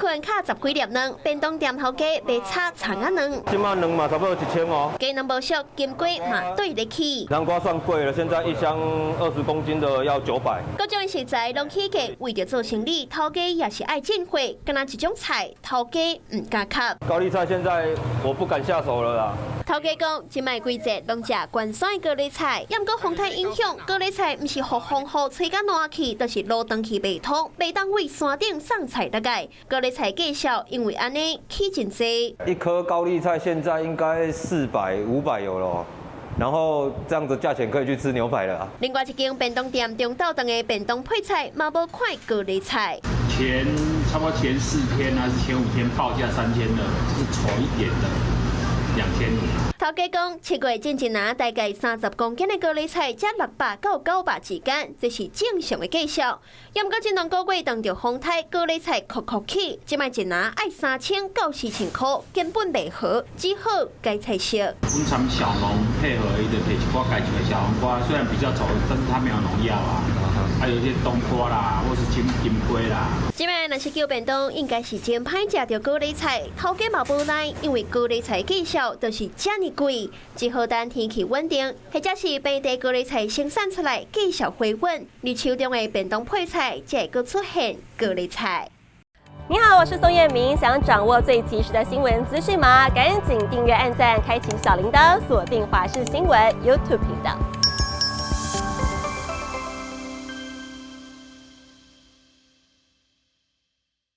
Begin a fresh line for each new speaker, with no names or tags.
群敲十幾粒卵，便當店頭家賣炒蔥仔卵。
這擺卵嘛差不多1000哦。
雞卵無俗，金瓜嘛綴咧起。
南瓜算貴了，現在一箱20公斤的要900。
各種食材攏起價，為著做生意，頭家也是愛進貨，敢若一種菜，頭家毋敢磕。
高麗菜現在我不敢下手了啦。
頭家講，這擺季節攏食關山高麗菜，毋過風颱影響，高麗菜毋是予風雨吹甲爛去，就是路斷去袂通，袂當為山頂送菜落來。高麗菜價數因為按呢起真濟。
一顆高麗菜現在應該400、500有咯。然後這樣子價錢可以去吃牛排了。
另外一間便當店中晝頓的便當配菜，嘛無看高麗菜。
前差不多前4天還是前5天報價3200，就是醜一點的2500。
頭家講，7月進一籃大概30公斤的高麗菜，才600到900之間，這是正常的價數。毋過這兩個月當著風颱，高麗菜摳摳起，這擺一籃愛3000到4000塊，根本袂好，只好改菜色。
阮參小農配合伊就提一寡家己的小黃瓜，雖然比較醜，但是它沒有農藥啊。還有一些冬瓜啦，或是金金瓜啦。
這擺若是叫便當，應該是真歹食著高麗菜。頭家嘛無奈，因為高麗菜價數就是遮爾貴，只好等天氣穩定，或者是平地高麗菜生產出來繼續回穩，你手中的便當配菜才會閣出現高麗菜。
你好，我是宋燕明，想掌握最及時的新聞資訊嗎？趕緊訂閱、按讚、開啟小鈴鐺，鎖定華視新聞 YouTube 頻道。